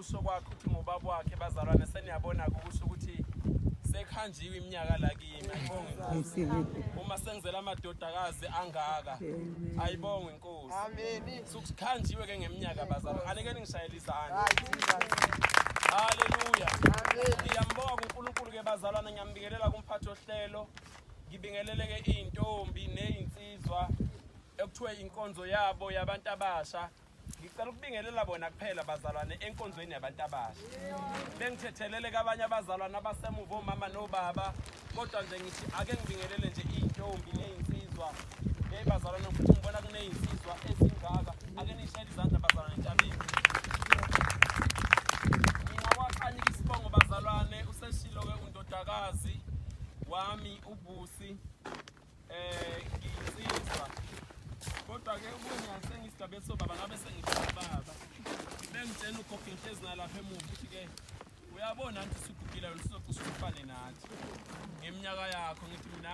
Ngokusho kwakhe uthi ngubaba wakhe bazalwane, seniyabona kusho ukuthi sekuhanjiwe iminyaka la kimi. Ayibonge inkosi. Uma sengizela amadodakazi angaka, ayibonge inkosi. Amen. Sukukhanjiwe ke ngeminyaka bazalwane. Anike ningishayele izandla. Hayi Haleluya. Amen. Ngiyambonga uNkulunkulu ke bazalwane, ngiyambingelela kumphathi ohlelo. Ngibingelele ke izintombi nezinsizwa ekuthiwe inkonzo yabo yabantu abasha. Ngicela ukubingelela bona kuphela bazalwane enkonzweni yabantu abasha. Bengithethelele kabanye abazalwane abasemuva, omama nobaba, kodwa nje ngithi ake ngibingelele nje izintombi nezinsizwa. Hey bazalwane, futhi ngibona kunezinsizwa ezingaka. Ake nishayele izandla bazalwane entabeni. Ngingawaqanika isibongo bazalwane, useshilo-ke undodakazi wami uBusi. Ngiyinsizwa. Kodwa ke ukube ngiyasengisigabeni sobaba ngabe sengithi baba. Bengitshena ugogo ngihlezi nalapha emuva ukuthi ke uyabona nti usugugile wena, usuzocishe ufane nathi ngeminyaka yakho. Ngithi mina